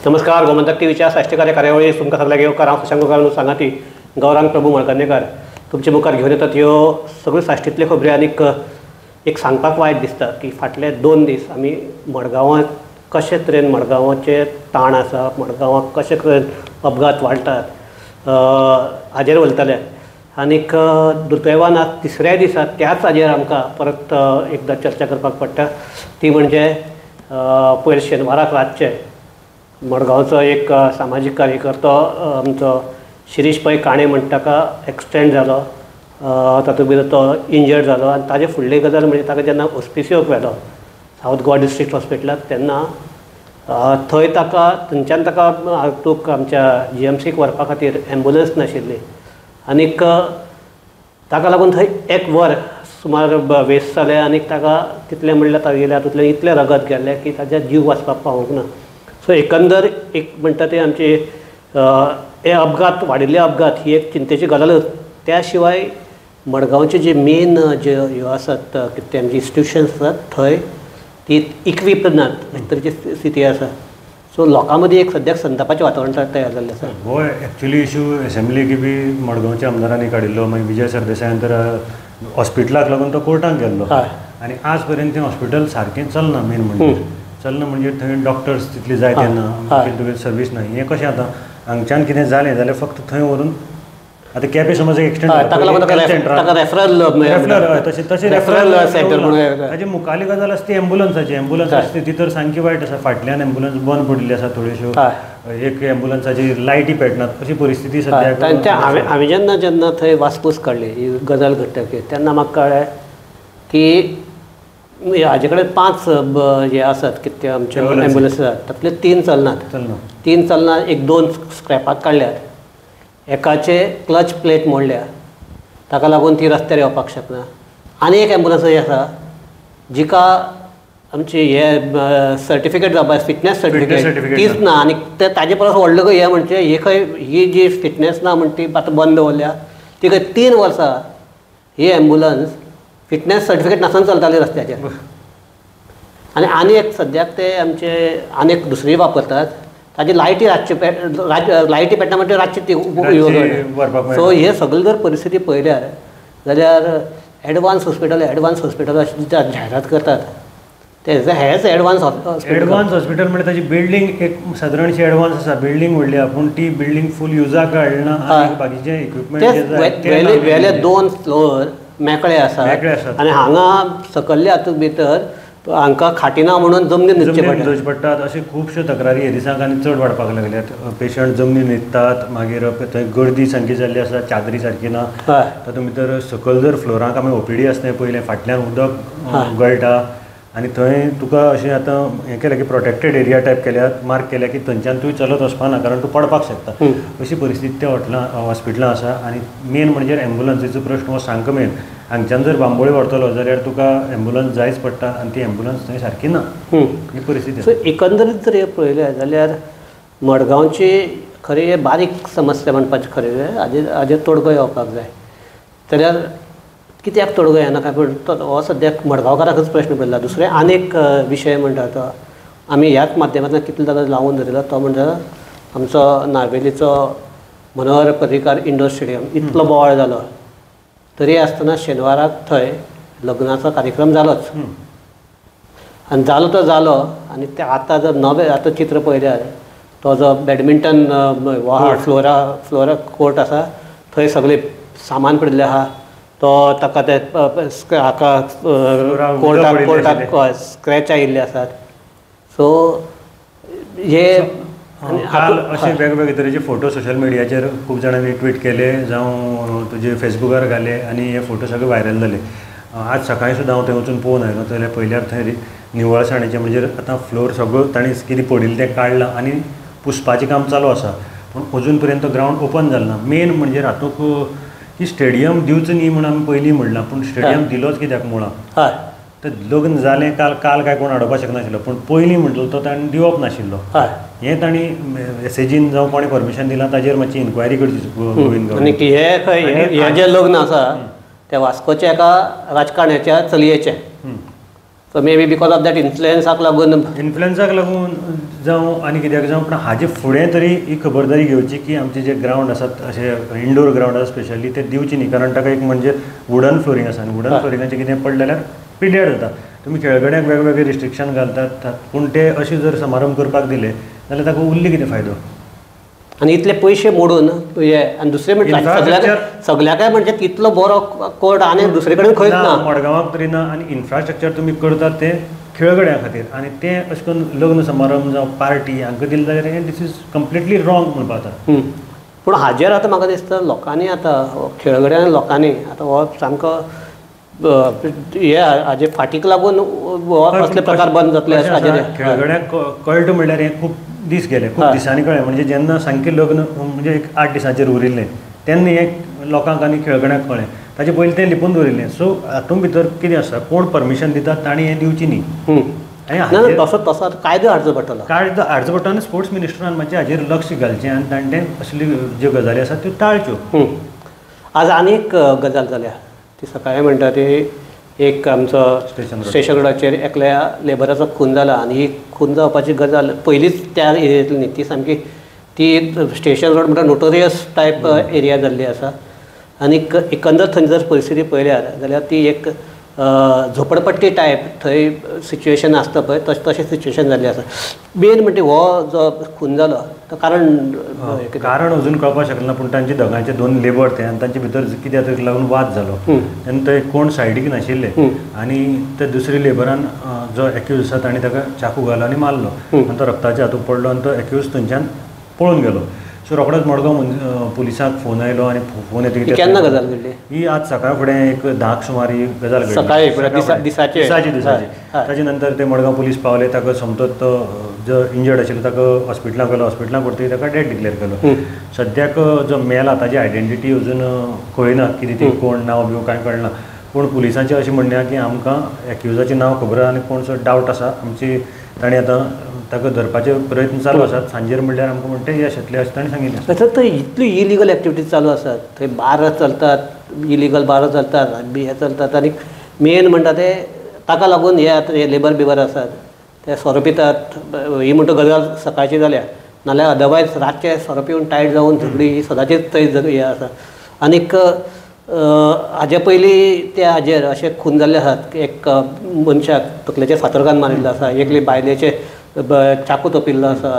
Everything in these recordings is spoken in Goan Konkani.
नमस्कार, गोमंतक टीव्हीच्या साश्टीकार्य कार्यावळी तुमकां सगळ्यांक येवकार. हांव शशांक गोगावणे सांगाती गौरांग प्रभू मळकर्णेकर तुमचे मुखार घेवन येतात ह्यो सगळ्यो साश्टींतल्यो खबरी. आनीक एक सांगपाक वायट दिसता की फाटले 2 दीस आमी मडगांवांत कशे तरेन मडगांवाचेर ताण आसा, मडगांवाक कशे तरेन अपघात वाडटात हाजेर उलयतले. आनीक दुर्दैवान आज तिसऱ्या दिसा त्याच हाजेर आमकां परत एकदां चर्चा करपाक पडटा. ती म्हणजे पयर शेनवाराक रातचें मडगांवचो एक सामाजीक कार्यकर्तो आमचो शिरीष पै काणे म्हणटा ताका एक्सिडेंट जालो, तातूंत भितर तो इंजर्ड जालो. आनी ताजे फुडली गजाल म्हणजे ताका जेन्ना ओस्पिसियोक व्हेलो सावथ गोवा डिस्ट्रिक्ट हॉस्पिटलाक तेन्ना थंय ताका थंयच्यान ताका हातूंक आमच्या जीएमसीक व्हरपा खातीर एम्बुलन्स नाशिल्ली. आनीक ताका लागून थंय 1 वर सुमार वेस्ट जालें. आनीक ताका तितलें म्हणल्यार तागेल्या हातूंतल्यान इतलें रगत गेल्लें की ताज्या जीव वाचपाक पावूंक ना. सो एकंदर एक म्हणटा ते आमचे हे अपघात वाडिल्ले अपघात ही एक चिंतेची गजालूच. त्या शिवाय मडगांवचे जे मेन जे ह्यो आसात कितें ते आमचे इन्स्टिट्युशन्स आसात थंय ती इक्वीप नात अशे तरेची स्थिती आसा. सो लोकां मदीं एक सद्याक संतापाचें वातावरण तयार जाल्लें आसा. हो एक्चुली इशू एसेंब्लीक बी मडगांवच्या आमदारांनी काडिल्लो, मागीर विजय सरदेसायान तर हॉस्पिटलाक लागून तो कोर्टाक गेल्लो. आनी आज पर्यंत तें हॉस्पिटल सारकें चलना. मेन म्हणजे चलना म्हणजे थंय डॉक्टर्स तितली जाय तेन्ना तुगे सर्वीस ना. हें कशें आतां हांगच्यान कितें जालें जाल्यार फक्त थंय व्हरून आतां केपें समज एक एक्सिडेंट तशें तशें रेफरल सेंटर ताजे मुखाली गजाल आसा ती एम्बुलन्साची. एम्बुलन्स स्थिती तर सामकी वायट आसा. फाटल्यान एम्बुलन्स बंद पडिल्ली आसा थोड्योश्यो, एक एम्बुलन्साची लायटी पेटनात अशी परिस्थिती सद्या. तांच्या हांवें जेन्ना जेन्ना थंय वासपूस काडली ही गजाल घडटकीर तेन्ना म्हाका कळ्ळें की हाजे कडेन 5 हे आसात कितें ते आमचे एम्बुलन्स आसात, तातूंतले 3 चलनात. 3 चलना, एक 2 स्क्रॅपाक काडल्यात, एकाचे क्लच प्लेट मोडल्या ताका लागून ती रस्त्यार येवपाक शकना. आनी एक एम्बुलन्स अशी आसा जिका आमची हे सर्टिफिकेट जावपा फिटनेस सर्टिफिकेट तीच ना. आनी ते ताजे परस व्हडलो हें म्हणजे ही खंय ही जी फिटनेस ना म्हण ती आतां बंद दवरल्या. ती खंय 3 वर्सां ही एम्बुलन्स फिटनेस सर्टिफिकेट नासतना चलताली रस्त्याचेर. आनी आनी एक सद्याक ते आमचे आनी एक दुसरी वापरतात ताजी लायटी रातचे लायटी पेट्टा म्हणजे रातची ती. सो हे सगळे जर परिस्थिती पळयल्यार जाल्यार एडवान्स हॉस्पिटल एडवान्स हॉस्पिटल अशी जायरात करतात ते हेच एडवान्स एडवान्स हॉस्पिटल म्हणजे ताजी बिल्डींग एक सादारणशी एडवान्स आसा. बिल्डींग व्हडली आसा पूण ती बिल्डींग फूल युजाक हाडना. बाकीचे इक्विपमेंट वेले 2 फ्लोर मेकळे आसात आनी हांगा सकल्ले हातूंत भितर हांकां खाटी ना म्हणून जमनीर न्हिदचें पडटात. अशे खुबश्यो तक्रारी हे दिसांक आनी चड वाडपाक लागल्यात. पेशंट जमनीर न्हिदतात, मागीर थंय गर्दी सामकी जाल्ली आसा, चादरी सारकी ना. तातूंत भितर सकयल जर फ्लोराक आमी ओपीडी आसा थंय पयलें फाटल्यान उदक गळटा आनी थंय तुका अशें आतां हें केलें की प्रोटेक्टेड एरिया टायप केल्यात, मार्क केल्या की थंयच्यान तूं चलत वचपा ना कारण तूं पडपाक शकता. अशी परिस्थिती त्या हॉटेलां हॉस्पिटलां आसा. आनी मेन म्हणजे एम्बुलन्सीचो प्रश्न हो सामको मेन. हांगच्यान जर बांबोळी व्हरतलो जाल्यार तुका एम्बुलन्स जायच पडटा आनी ती एम्बुलन्स थंय सारकी ना. ही परिस्थिती. सो एकंदरीत जर हें पळयलें जाल्यार मडगांवची खरी हे बारीक समस्या म्हणपाची खरी हाजेर तोडगो येवपाक जाय. जाल्यार कित्याक तोडगो येना काय पूण तो हो सद्याक मडगांवकाराकच प्रश्न पडला. दुसरें आनी एक विशय म्हणटा तो आमी ह्याच माध्यमांतल्यान कितले जाल्यार लावून धरिल्लो तो म्हणटा आमचो नावेलीचो मनोहर पर्रीकार इंडोर स्टेडियम इतलो बोवाळ जालो तरी आसतना शेनवाराक थंय लग्नाचो कार्यक्रम जालोच. आनी जालो तो जालो. आनी ते आतां जर नवें आतां चित्र पळयल्यार तो जो बॅडमिंटन फ्लोरा फ्लोरा कोर्ट आसा थंय सगळें सामान पडिल्लें आसा. तो ताका ते हाका कोर्टाक कोर्टाक स्क्रॅच आयिल्ले आसात. सो हे काल अशे वेगवेगळे तरेचे फोटो सोशल मिडियाचेर खूब जाणांनी ट्वीट केले जावं तुजे फेसबुकार घाले आनी हे फोटो सगळे व्हायरल जाले. आज सकाळीं सुद्दां हांव थंय वचून पळोवन आयलो जाल्यार पळयल्यार थंय निवळसाणेचें म्हणजे आतां फ्लोर सगळो तांणी कितें पडिल्लें तें काडलां आनी पुसपाचें काम चालू आसा पूण अजून पर्यंत ग्रावंड ओपन जालें ना. मेन म्हणजे हातूंत की स्टेडियम दिवचो न्ही म्हूण आमी पयलीं म्हणलां पूण स्टेडियम दिलोच कित्याक मुळां. तर लग्न जालें काल काल काय कोण हाडोवपाक शकनाशिल्लो पूण पयलीं म्हणटलो तो ताणें दिवप नाशिल्लो. हें तांणी एसएजीन जावं कोणें परमिशन दिलां ताजेर मातशी इन्क्वायरी करची गोविंद. आनी हे खंय हें जें लग्न आसा तें वास्कोच्या एका राजकारण्याच्या चलयेचें. So maybe because of that इन्फ्लुएन्साक लागून, इन्फ्लुएन्साक लागून जावं आनी कित्याक जावं, पूण हाजे फुडें तरी ही खबरदारी घेवची की आमचे जे ग्रावंड आसात अशे इंडोर ग्रावंड आसा स्पेशली ते दिवचे न्ही, कारण ताका एक म्हणजे वुडन फ्लोरींग आसा आनी वुडन फ्लोरिंगाचें कितें पडलें जाल्यार पिड्ड्यार जाता. तुमी खेळगड्यांक वेगवेगळे रिस्ट्रिक्शन घालतात, पूण ते अशें जर समारंभ करपाक दिले जाल्यार ताका उरली कितें फायदो? आनी इतले पयशे मोडून हे. आनी दुसरें म्हणल्यार सगळ्याकय म्हणजे तितलो बरो कोर्ट आनी दुसरे कडेन खंयच ना, मडगांवाक तरी ना. आनी इन्फ्रास्ट्रक्चर तुमी करतात तें खेळगड्यां खातीर, आनी तें अशें करून लग्न समारंभ जावं पार्टी हांकां दिलें जाल्यार हें this is completely wrong म्हणपा जाता. पूण हाजेर आतां म्हाका दिसता लोकांनी आतां खेळगड्यां लोकांनी आतां हो सामको हे हाजे फाटीक लागून असले प्रकार बंद जातले. हाजेर खेळगड्यांक कळटा म्हणल्यार हें खूब दीस गेले, खूब दिसांनी कळ्ळें. म्हणजे जेन्ना सामकें लग्न म्हणजे एक 8 दिसांचेर उरिल्लें तेन्ना हें लोकांक आनी खेळगड्यांक कळ्ळें, ताजे पयलीं तें लिपून दवरिल्लें. सो हातूंत भितर कितें आसा, कोण परमिशन दिता तांणी हें दिवची न्ही. आनी तसो तसो कायदो हाडचो पडटलो, कायदो हाडचो पडटलो आनी स्पोर्ट्स मिनिस्टरान मातशें हाजेर लक्ष घालचें आनी ताणें तें असल्यो ज्यो गजाली आसात त्यो टाळच्यो. आज आनी एक गजाल जाल्या ती सकाळीं म्हणटा ती एक आमचो स्टेशन रोडाचेर एकल्या लेबराचो खून जाला. आनी ही खून जावपाची गजाल पयलींच त्या एरियेंतली न्ही, ती सामकी ती स्टेशन रोड म्हणटा नोटोरियस टायप एरिया जाल्ली आसा. आनी एकंदर थंय जर परिस्थिती पळयल्यार जाल्यार ती एक झोपडपट्टी टायप थंय सिच्युएशन आसता पळय तशें सिच्युएशन जाल्लें आसा. मेन म्हणजे हो जो खून जालो तो कारण कारण अजून कळपाक शकना, पूण तांचे दोगांचे 2 लेबर ते आनी तांचे भितर कित्याक तरी लागून वाद जालो तेन्ना ते कोण सायडीक नाशिल्ले आनी ते दुसरे लेबरान जो एक्यूज आसा ताणें ताका चाकू घालो आनी मारलो आनी तो रक्ताच्या हातूंत पडलो आनी तो एक्यूज थंयच्यान पळून गेलो. सो रोखडोच मडगांव पुलिसांक फोन आयलो आनी फोन येतकीर केन्ना गजाल घडली ही आज सकाळ फुडें एक 10 सुमार ही गजाल घडली, सकाळी दिसाची दिसाची. ताजे नंतर ते मडगांव पुलीस पावले, ताका सोमतोच तो जो इंजर्ड आशिल्लो ताका हॉस्पिटलाक व्हेलो, हॉस्पिटलाक व्हरतकीर ताका डेथ डिक्लेअर केलो. सद्याक जो मेला ताजी आयडेंटिटी अजून कळना कितें ती, कोण नांव बिव कांय कळना, पूण पुलिसांचें अशें म्हणणें आहा की आमकां एक्युजाचें नांव खबर आहा आनी कोणसो डावट आसा आमची, ताणें आतां ताका धरपाचे प्रयत्न चालू आसात. सांजेर म्हणल्यार आमकां म्हणटा यश येतलें अशें ताणें सांगिल्लें. तसोच थंय इतली इलिगल एक्टिविटीज चालू आसात, थंय बारां चलतात, इलिगल बारां चलतात बी हे चलतात. आनी मेन म्हणटा ते ताका लागून हे आतां हे लेबर बिबर आसात ते सोरो पितात. ही म्हणटा गजाल सकाळची जाल्या, नाल्यार अदरवायज रातचे सोरो पिवन टायट जावन झगडी ही सदांचीच थंय हे आसा. आनीक हाजे पयलीं त्या हाजेर अशे खून जाल्ले आसात, एक मनशाक तकलेचेर फातर घालून मारिल्लो आसा, एकले बायलेचे चाकू तोपिल्लो आसा,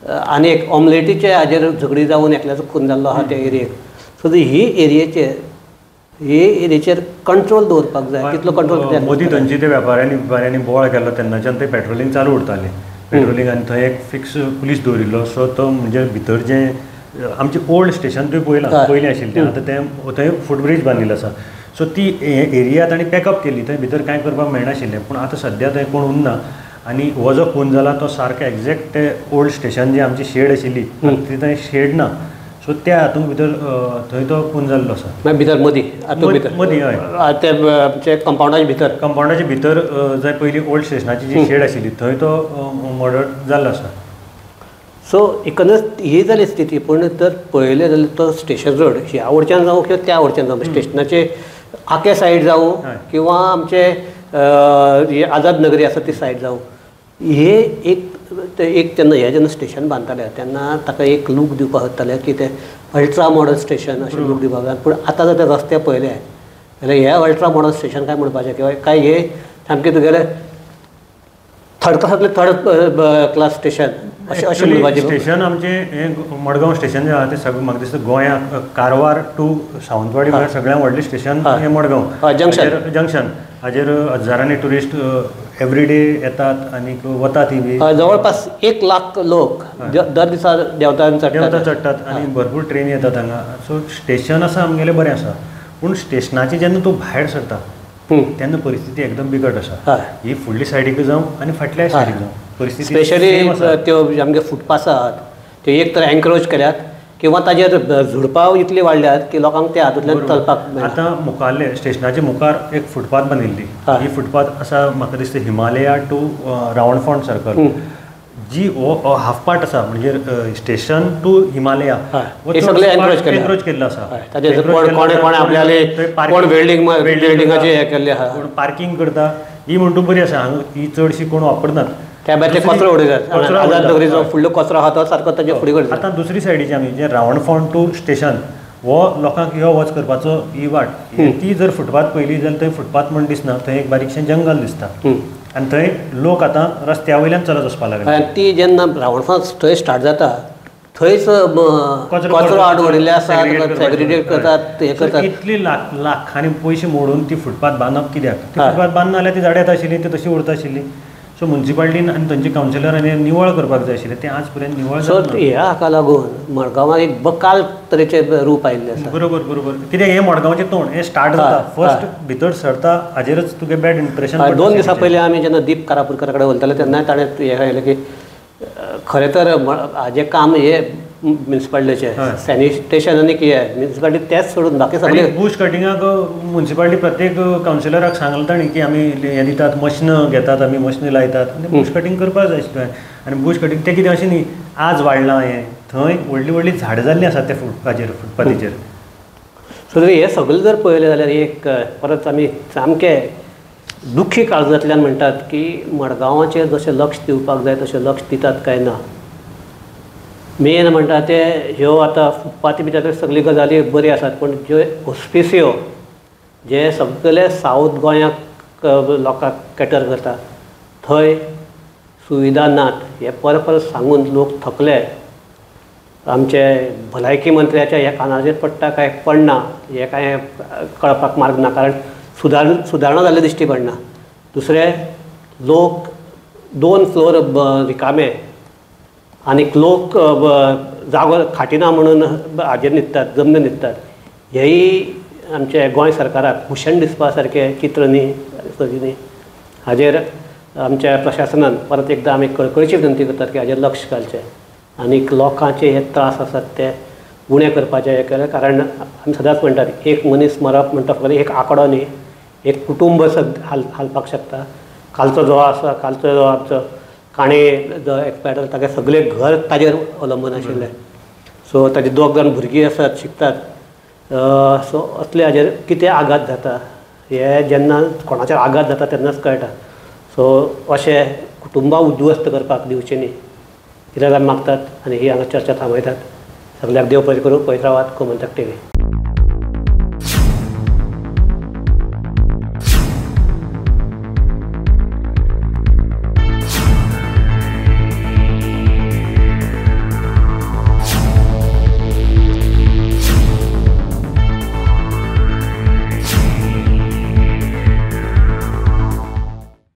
आनी एक ऑमलेटीचे हाजेर झगडी जावन एकल्याचो खून जाल्लो आसा त्या एरियेक. सो ही एरियेचेर ही एरियेचेर कंट्रोल दवरपाक जाय, तितलो कंट्रोल. मोदी थंयचे ते वेपाऱ्यांनी बोवाळ केल्लो तेन्नाच्यान थंय पेट्रोलिंग चालू उरतालें, पेट्रोलिंग आनी थंय एक फिक्स पुलीस दवरिल्लो. सो तो म्हणजे भितर जें आमचें ओल्ड स्टेशन तुवें पळयलां पयलीं आशिल्लें तें, आतां तें थंय फुटब्रीज बांदिल्लो आसा. सो ती एरिया तांणी पॅकअप केली, थंय भितर कांय करपाक मेळनाशिल्लें. पूण आतां सद्या थंय कोण उरना आनी हो जो खून जाला तो सारको एग्जॅक्ट ते ओल्ड स्टेशन जी आमची शेड आशिल्ली ती थंय शेड ना, सो त्या हातूंत भितर थंय तो खून जाल्लो आसा. मागीर भितर मदीं हातूंत भितर मदीं हय ते आमचे कंपावंडाच्या भितर, कंपावंडाच्या भितर जंय पयलीं ओल्ड स्टेशनाची जी शेड आशिल्ली थंय तो मर्डर जाल्लो आसा. सो एकंदर ही जाली स्थिती. पूण जर पळयलें जाल्यार तो स्टेशन रोड ह्या वटच्यान जावं किंवा त्या वटच्यान जावं, स्टेशनाचे आके सायड जावं किंवा आमचे आझाद नगरी आसा ती सायड जावं, हे एक एक तेन्ना हे जेन्ना स्टेशन बांदताले तेन्ना ताका एक लूक दिवपाक सोदताले की ते अल्ट्रा मॉडर्न स्टेशन अशें लूक दिवपाक जाय. पूण आतां जर ते रस्ते पळयले जाल्यार हे अल्ट्रा मॉडर्न स्टेशन काय म्हणपाचें किंवा काय हे सामकें तुगेलें थर्ड क्लासांतलें थर्ड क्लास स्टेशन अशें अशें म्हणपाचें. स्टेशन आमचें हें मडगांव स्टेशन जें आहा तें सगळें म्हाका दिसता गोंयांत कारवार टू सावंतवाडी म्हळ्यार सगळ्यांत व्हडलें स्टेशन हें मडगांव जंक्शन. जंक्शन हाजेर हजारांनी ट्युरिस्ट एवरी डे येतात आनी वतात बी. जवळपास 1 लाख लोक दर दिसा देंवता चडटात आनी भरपूर ट्रेनी येतात हांगा. सो स्टेशन आसा आमगेलें बरें आसा, पूण स्टेशनाचे जेन्ना तूं भायर सरता तेन्ना परिस्थिती एकदम बिकट आसा. ही फुडली सायडीक जावं आनी फाटल्या सायडीक जावं परिस्थिती स्पेशली त्यो आमगे फुटपाथ आसात त्यो एक तर एन्क्रोच केल्यात किंवा ताजेर झुडपां इतली वाडल्यात की लोकांक त्या हातूंतल्यान चलपाक मेळना. आतां मुखारले स्टेशनाचे मुखार एक फुटपाथ बांदिल्ली, ही फुटपाथ आसा म्हाका दिसता हिमालया टू रावणफोंड सर्कल, जी हो हाफ पार्ट आसा म्हणजे स्टेशन टू हिमालया एन्क्रोच केल्लो आसा. कोण वेल्डिंगाचें हें केल्लें आहा, कोण पार्किंग करता. ही म्हणटू बरी आसा, हांगा ही चडशी कोण वापरनात. त्या भायर ते कचरो उडयतात, आझाद नगरीचो फुडलो कचरो आहा तो सारको ताजे फुडें करता. आतां दुसरी सायडीची आमी जे रावणफोंड टू स्टेशन हो लोकांक यो वच करपाचो ही वाट, ती जर फुटपाथ पळयली जाल्यार थंय फुटपाथ म्हण दिसना, थंय एक बारीकशें जंगल दिसता आनी थंय लोक आतां रस्त्या वयल्यान चलत वचपाक लागले. ती जेन्ना रावणफोंड थंय स्टार्ट जाता थंयच कचरो आड उडयल्ले आसा, सेग्रिगेट करतात, हें करतात. इतली लाखांनी पयशे मोडून ती फुटपाथ बांदप कित्याक? ती फुटपाथ बांदना जाल्यार ती झाडां येता आशिल्ली, ती तशी उरता आशिल्ली. सो मुन्सिपाल्टीन आनी थंयचे कावन्सिलरांनी निवळ करपाक जाय आशिल्लें, तें आज पर्यंत निवळ. सो ह्या हाका लागून मडगांवां एक बकाल तरेचें रूप आयिल्लें आसा. बरोबर बरोबर, कित्याक हें मडगांवचें तोंड हें स्टार्ट जाता फर्स्ट भितर सरता हाजेरच तुगे बॅड इम्प्रेशन. 2 दिसां पयलीं आमी जेन्ना दीप कारापूरकरा कडेन उलयताले तेन्ना ताणें हें सांगलें की खरें तर हाजें काम हें म्युनिसिपालिटीचें सॅनिटेशन आनी हें म्युनिसिपालिटी तेंच सोडून बाकी सगळें बूश कटिंगाक म्युनिसिपालिटी प्रत्येक कावन्सिलराक सांगलां तांणी की आमी हें दितात, मशिनां घेतात, आमी मशिनां लायतात आनी बूश कटींग करपाक जाय आशिल्लें. आनी बूश कटींग तें कितें अशें न्ही आज वाडलां हें, थंय व्हडलीं व्हडलीं झाडां जाल्लीं आसात त्या फुटपाचेर फुटपाथीचेर. सो हें सगळें जर पळयलें जाल्यार एक परत आमी सामकें दुख्खी काळजांतल्यान म्हणटात की मडगांवाचेर जशें लक्ष दिवपाक जाय तशें लक्ष दितात काय ना. मेन म्हणटा ते ह्यो आतां फुटपाथी भितर सगळ्यो गजाली बऱ्यो आसात, पूण ज्यो हॉस्पिसियो जे सगळे सावथ गोंयाक लोकांक कॅटर करता थंय सुविधा नात हे परत परत सांगून लोक थकले. आमचे भलायकी मंत्र्याच्या ह्या कानाचेर पडटा काय पडना हें कांय कळपाक मार्ग ना, कारण सुदारणा जाल्ली दिश्टी पडना. दुसरें लोक 2 फ्लोर रिकामे आनीक लोक जागो खाटिना म्हणून हाजेर न्हिदतात, जमनीर न्हिदतात. हेंय आमचे गोंय सरकाराक भूषण दिसपा सारकें चित्र न्ही, न्ही. हाजेर आमच्या प्रशासनान परत एकदां आमी कळकळीची विनंती करतात की हाजेर लक्ष घालचें आनीक लोकांचे हे त्रास आसात ते उणें करपाचें हें केलें. कारण आमी सदांच म्हणटात एक मनीस मरप म्हणटा फकत एक आंकडो न्ही, एक कुटुंब हालपाक शकता. कालचो जो आसा, कालचो जो आमचो काणे जो एक्सपायर जालो तागे सगळें घर ताजेर अवलंबून आशिल्लें. सो ताजे 2 जाण भुरगीं आसात, शिकतात. सो असले हाजेर कितें आघात जाता हे जेन्ना कोणाचेर आघात जाता तेन्नाच कळटा. सो अशें कुटुंबां उद्ध्वस्त करपाक दिवचें न्ही कित्याक आमी मागतात आनी ही हांगा चर्चा थांबयतात. सगळ्याक देव बरें करूं. पळयत रावात गोमंतक टीव्ही.